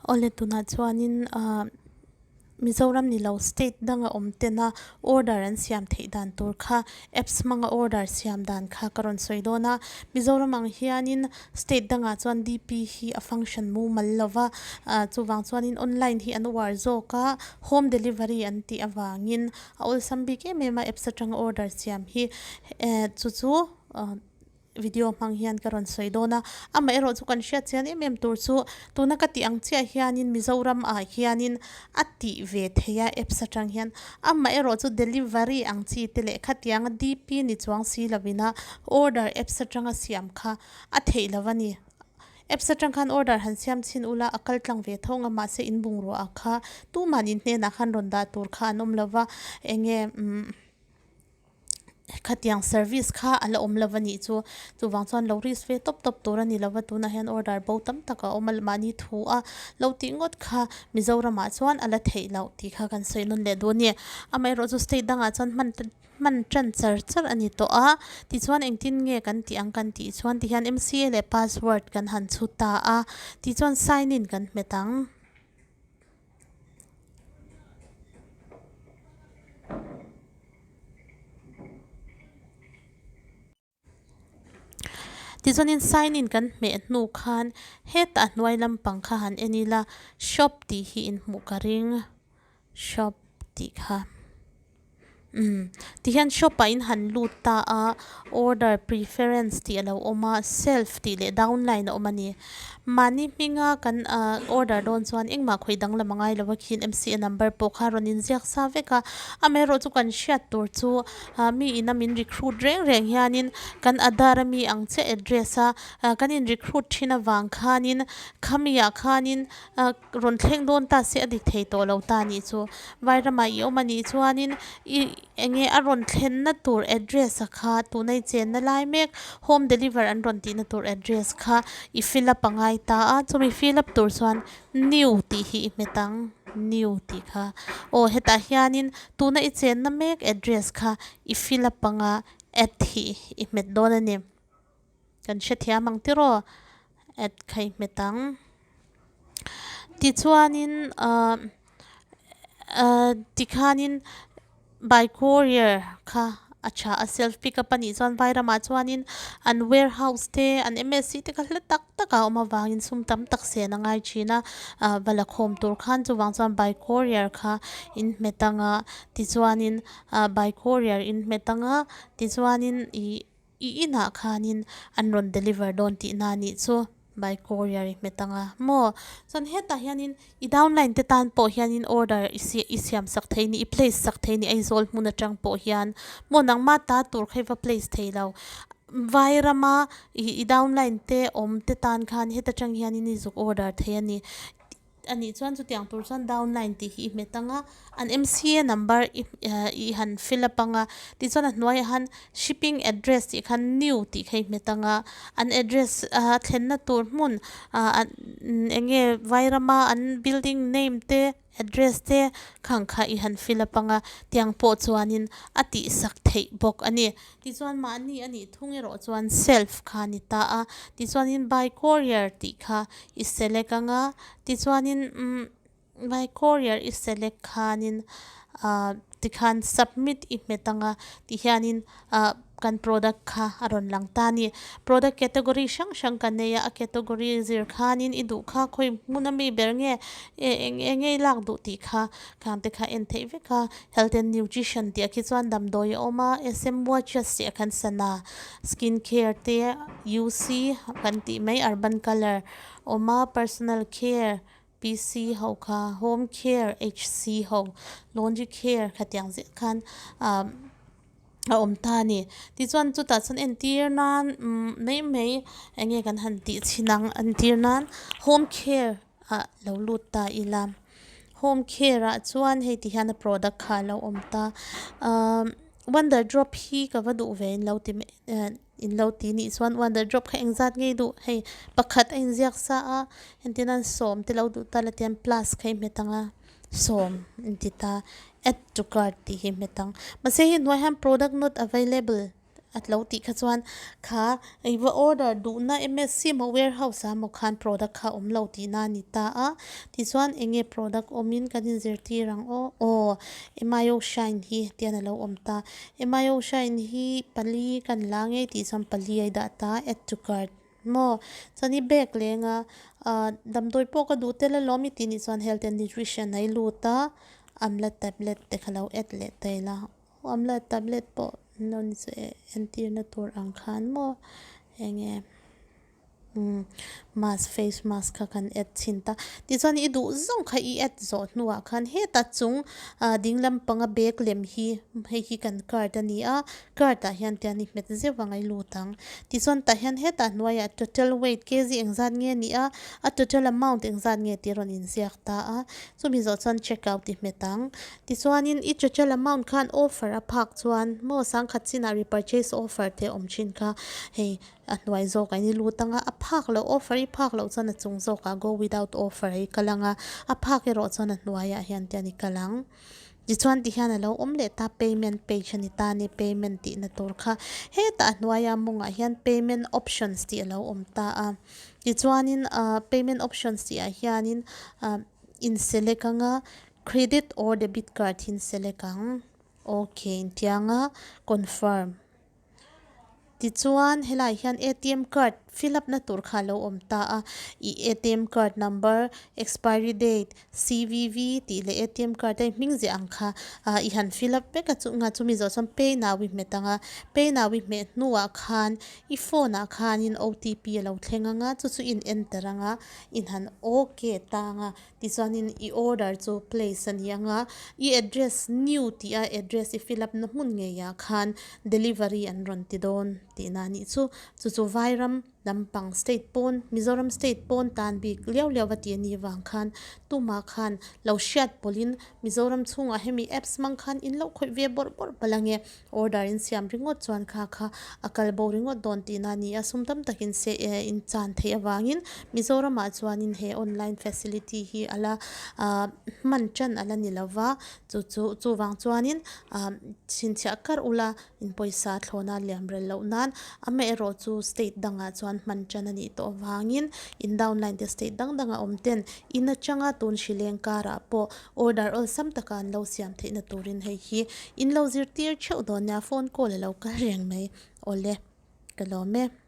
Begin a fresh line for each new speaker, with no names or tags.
Awle tunah chuanin ah Mizoram ni lo state danga awm tena order an siam theih dan tur kha apps hmanga order siam dan kha ka rawn sawi dawn a. Mizoram ang hianin state dangah chuan D_P hi a function mumal lo va ah chuvang chuanin online hi an uar zawk a home delivery an tih avangin a awlsam bik em em a apps atanga order siam hi eh chu chu ah. Video hmang hian ka rawn sawi dawn a, amaherawh chu kan hriat chian em em tur chu tuna ka tih ang chiah hianin Mizoram ah hianin a tih ve thei a apps atang hian amaherawh chu delivery ang chi te leh khatianga D_P ni chuang si lovina order apps atanga siam kha a theih lo a ni. Apps atang khan order han siam chhin ula a kal tlang ve tho ang a mahse in bungrua ah kha tuman in hnenah khan rawn dah tur kha an awm lova enge umm. Khatiang service kha a la awm lo a nih chu. Chuvang chuan lo risk ve tawp tawp tur a ni lova tunah hian order bo tam tak a awm a mahni thu a lo tih ngawt kha Mizoramah chuan a la theih loh tih kha kan sawi nawn leh duh a ni. Amaherawh chu state dangah chuan hman hman tan char char a ni tawh a tichuan engtin nge kan tih ang kan tih chuan tihian M C A leh password kan han chhut ta a tichuan sign in kan hmet ang. Tichuanin sign in kan hmeh hnu khan hetah hnuai lampang kha han en ila shop tih hi inhmuh ka ring shop tih kha. Umm tihian shop ah in han lut ta a order preference tih alo awm a self tih leh downline a awm a ni mahni hminga kan ah order dawn chuan engmah khawih danglam a ngai lo a khian M C A number pawh kha rawn inziak sa vek a amaherawh chu kan hriat tur chu ah mi ina min recruit reng reng hianin kan aadhar a mi ang chiah address a ah kan in recruit thin avang khanin khami ah khanin ah. Rawn thleng dawn ta se a dik thei tawh lo ta nih chu. Vairamah i awm a nih chuanin i enge a rawn thlenna tur address a kha tuna i chenna lai mek home deliver an rawn tihna tur address kha i fill up a ngai ta a, chumi fill up tur chuan new tih hi i hmet ang, new tih kha. Aw hetah hianin tuna i chenna mek address kha i fill up anga add hi i hmet dawn a ni. Kan hrethiam ang tiraw add kha i hmet ang. Tichuanin ahh ahh tikhanin by courier kha a tha a self pick up a nih chuan vai ramah chuanin an warehouse te an M S C te kha hla tak tak a awm avangin sum tam tak sen a ngai thin a ah va la khawm tur khan chuvang chuan by courier kha in hmet ang a tichuanin ah by courier in hmet ang a tichuanin ih. I inah khanin an rawn deliver dawn tihna a nih chu by courier i hmet anga maw? Chuan hetah hianin i downline te tan pawh hianin order i i siam sak thei ni i place sak thei ni Aizawl hmun atang pawh hian maw nangma ta tur kha i va place thei lo. Vai rama i i downline te awm te tan khan heta tang hianin i zuk order thei a ni. A nih chuan chutiang tur chuan downline tih hi i hmet ang a, an M_C_A number i i han fill up ang a, tichuan a hnuaiah han shipping address tih khan new tih kha i hmet ang a, an address a thlenna tur hmun ah eng nge Vairama an building name te address te khang kha i han fill up ang a, tiang pawh chuanin a tihsak theih bawk a ni. Tichuan mahni a nih thung erawh chuan self kha a ni ta a, tichuanin by courier tih kha i select ang a, tichuanin umm by courier i select khanin ah tikhan submit i hmet ang a tihianin ah kan product kha a rawn lang ta a ni. Product category hrang hrang kan nei a, a category zir khanin i duh kha khawi hmun ami ber nge eng eng nge i lak duh tih kha khang te kha en theih vek a. Health and Nutrition tih ah khi chuan damdawi a awm a, S_M watches tih ah khan sana, skin care te, U_C kan tih mai urban colour awm a, personal care P_C ho kha, home care H_C ho, laundry care khatiang zel khan ah a awm ta a ni. Tichuan chutah chuan entir nan umm mai mai eng nge kan han tih chhin ang entir nan home care ah lo lut ta ila home care ah chuan hei ti hian a product kha a lo awm ta ahh wonder drop hi ka va duh ve in lo ti mai eh in lo ti nih chuan wonder drop kha engzat ngei duh hei pakhat a inziak sa a entirnan sawm te lo duh ta la tihian plus kha i hmet ang a sawm in ti ta add to cart tih hi hmet ang mahse hei hnuai hian product not available. a lo tih kha chuan kha i va order duhna M_S_C emaw warehouse ah emaw khan product kha a awm lo tihna a ni ta a tichuan eng nge product awmin kan inzirtir ang aw aw M_I_O shine hi tian a lo awm ta M_I_O shine hi pali kan la ngei tih chuan pali a i dah ta add to cart maw chuan i bag leng a ah damdawi pawh ka duh tel alawm i tih nih chuan health and nutrition a i lut a amla tablet te kha lo add leh ta ila. Amla tablet pawh nawn chu entirna tur ang khan maw enge umm mask face mask kha kan add chhin ta tichuan i duh zawng kha i add zawh hnuah khan heta chung ah ding lampanga bag lem hi hei hi kan cart a ni a cart ah hian tian i hmet zeuh ang a i lut ang tichuan tah hian hetah hnuaiah total weight kg engzat nge a nih a a total amount engzat nge tih a rawn inziak ta a chumi zawh chuan check out i hmet ang. Tichuanin i total amount khan offer a phak chuan maw sangkhat chinah repurchase offer te awm thin kha hei a hnuai zawkah in i lut anga a phak loh offer i phak loh chuan a chung zawkah go without offer a i kal anga a phak erawh chuan a hnuaiah hian te an i kal ang. Tichuan tihian a lo awm leh ta payment page a ni ta a ni payment tihna tur kha hetah a hnuaia mawngah hian payment options tih a lo awm ta a tichuanin ah payment options tih ah hianin ah in select anga Credit or debit card hi select ang. Ok intiang a confirm. Tichuan helaiah hian atm card fill up na tur kha a lo awm ta a. I atm card number, expiry date, cvv tih leh atm card a i hming ziah ang kha ah i han fill up vek a chu nga chumi zawh chuan pay now i hmet ang a. Pay now i hmeh hnuah khan i phone ah khanin otp a lo thleng ang a chu chu in enter ang a in han ok ta ang a. Tichuanin i order chu place a ni ang a, i address new tih a address i fill up na hmun ngeiah khan delivery an rawn ti dawn tihna a nih chu. Chu chu Vairam lampang state pawn Mizoram state pawn tan bik liau liau a tih a nih vang khan tumah khan lo hriat pawlhin Mizoram chhungah hemi apps hmang khan in lo khawih ve bawrh bawrh palh ange. Order in siam ringawt chuan kha kha a kal bo ringawt dawn tihna a ni a, sum tam takin se eh in chan theih avangin Mizoramah chuanin he online facility hi a la ah hman tan a la ni lo va, chu chu chuvang chuanin ah chhinchhiah karh ula in pawisa thlawna liam rel loh nan amaherawh chu state dangah chuan hman tan a nih tawh avangin in downline te state dang danga awm ten in atanga tun hrileng karah pawh Order awlsam taka an lo siam theihna turin hei hi in lo zirtir theuh dawn nia phone call a lo kal reng mai. Awle, ka lawm e.